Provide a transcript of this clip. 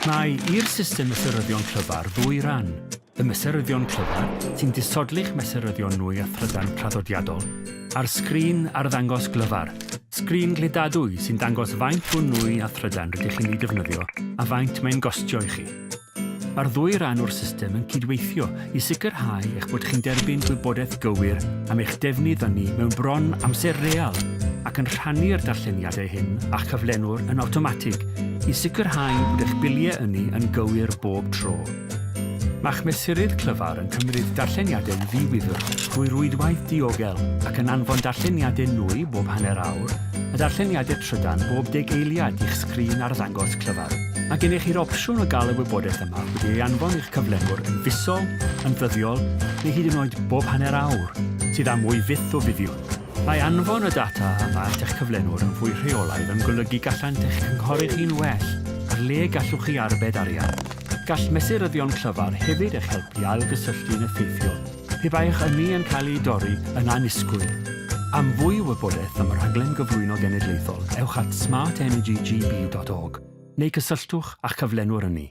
Mae i'r system mesuryddion clyfar ddwy ran, y mesuryddion clyfar, sy'n disodli'ch mesuryddion nwy a thrydan traddodiadol, a'r sgrin arddangos glyfar, sgrin gludadwy sy'n dangos faint o nwy a thrydan rydych chi'n ei defnyddio a faint mae'n gostio i chi. Mae'r ddwy ran o'r system yn cydweithio i sicrhau eich bod chi'n derbyn gwybodaeth gywir am eich defnydd ynni mewn bron amser real ac yn rhannu'r darlleniadau hyn â'ch cyflenwr yn awtomatig i sicrhau bod eich biliau ynni yn gywir bob tro. Mae'ch mesurydd clyfar yn cymryd darlleniadau'n ddi-wifr drwy rwydwaith diogel ac yn anfon darlleniadau nwy bob hanner awr a darlleniadau trydan bob deg eiliad i'ch sgrin arddangos clyfar. Mae gennych chi'r opsiwn o gael y wybodaeth yma wedi ei anfon i'ch cyflenwr yn fisol, yn ddyddiol, neu hyd yn oed bob hanner awr, sydd â mwy fyth o fuddion. Mae anfon y data yma at eich cyflenwr yn fwy rheolaidd yn golygu gallant eich cynghori chi'n well ar le gallwch chi arbed arian. Gall mesuryddion clyfar hefyd eich helpu i ailgysylltu'n effeithiol pe bai eich ynni yn cael ei dorri yn annisgwyl. Am fwy o wybodaeth am y rhaglen gyflwyno genedlaethol, ewch at smartenergygb.org neu cysylltwch â'ch cyflenwr ynni.